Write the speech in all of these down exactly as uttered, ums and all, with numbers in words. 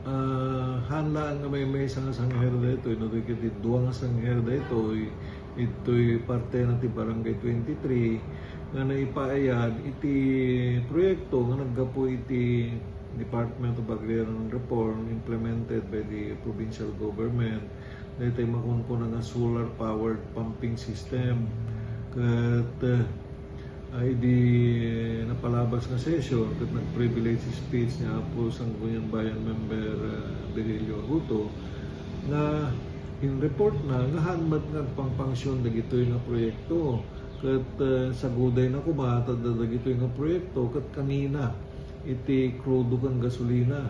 Ah, haan laeng nga maymaysa nga sangher daytoy, no, dagiti dua nga sangher daytoy, ditoy partena ti Barangay twenty-three, nga naipaayad iti proyekto nga naggapu iti Department of Agrarian Reform implemented by the provincial government. Daytoy makunkuna nga solar powered pumping system. Ket, ah, idi napalabas nga session, ket nag-privilege speech ni Apo Sangguniang Bayan Member, ah, Virgilio Agoto, nga in-report na nga haan met nga agpangpangsion dagitoy nga proyekto. Ket, ah, sagudayna koma ta dagitoy nga proyekto ket kanina iti krudo ken gasolina.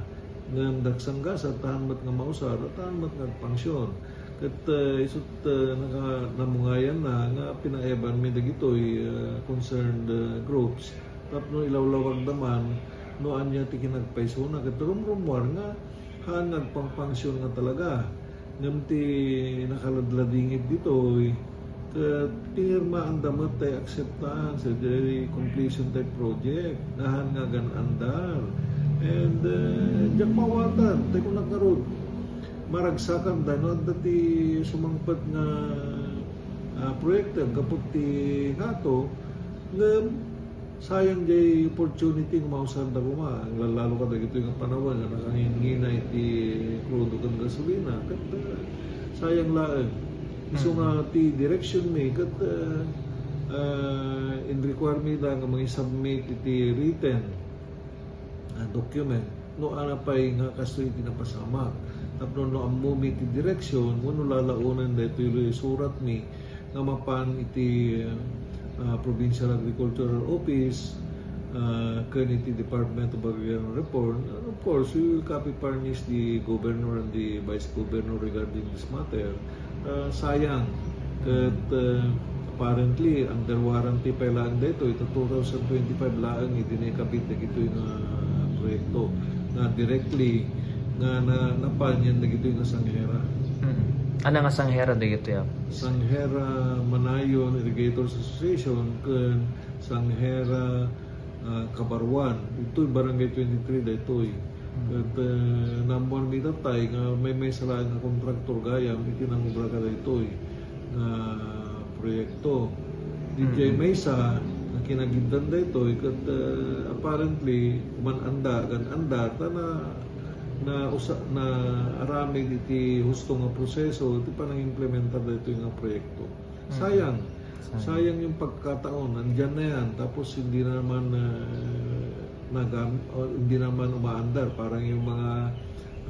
Ngem dagsanggasat, haan met nga mausar, haan met nga agpangsion. Ket, ah, isut', ah, naka-, namungayan na nga pinaebanmi dagitoy, ah, concerned, ah, groups tapno ilawlawagda man no ania ti kinagpaysona. Ket rumrummuar nga haan nga agpangpangsion nga talaga. Ngem ti nakaladladingit ditoy, ket pinirmaanda met tay acceptance, tay completion tay project, nga haan nga agan-andar. And, eh, diak maawatan, tay kunak ngarud, maragsakanda no adda ti sumangpet nga, ah, proyekto gapu ti kato, ngem sayang jay opportunity nga mausarda koma. Lalo kadagitoy nga panawen nga nakangingina iti krudo ken gasolina. Ket, ah, sayang laeng. Isu nga ti direction mi, ket, ah, ah, in-require mi da nga mangi-submit iti written, ah, document no ania pay nga kastoy iti napasamak. Tapno no ammomi ti direction, wenno lalaonen daytoy isuratmi nga mapan iti, ah, Provincial Agricultural Office, ah, ken iti Department of Agrarian Reform. And of course, we will copy furnish the governor and the vice governor regarding this matter. Ah, sayang. Ket, ah, apparently, under warranty pay laeng daytoy, ita two thousand twenty-five laeng idi naikabit dagitoy nga proyekto nga directly nga na, napan yan dagitoy nga sanghera. Hmm. Ano nga sanghera dagitoy, ah? Sanghera Manayon Irrigators Association ken Sanghera, ah, Kabaruan. Ditoy Barangay twenty-three daytoy. Hmm. Ket, eh, naammuan mi tatay nga maymaysa laeng nga kontraktor gayam iti nangubra kadaytoy nga proyekto. Didiay Hmm. maysa nga kinagiddan daytoy ket, eh, apparently, uman-andar, agan-andar, ta na, na usa-, naaramid iti husto nga proseso iti panangimplementar daytoy nga proyekto. Mm. Sayang. Sayang. Sayang yung pagkataon. Andyan na yan. Tapos hindi na naman, ah, nagam-, o hindi naman umaandar. Parang yung mga,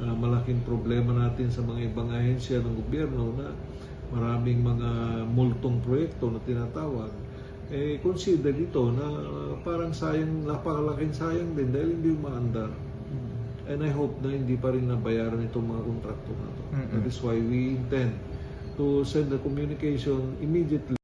ah, malaking problema natin sa mga ibang ahensya ng gobyerno na maraming mga multong proyekto na tinatawag. Eh, consider dito na, ah, parang sayang, napakalaking sayang din dahil hindi umaandar. Mm. And I hope na hindi pa rin nabayaran itong mga kontraktor na to. Mm-mm. That is why we intend to send a communication immediately.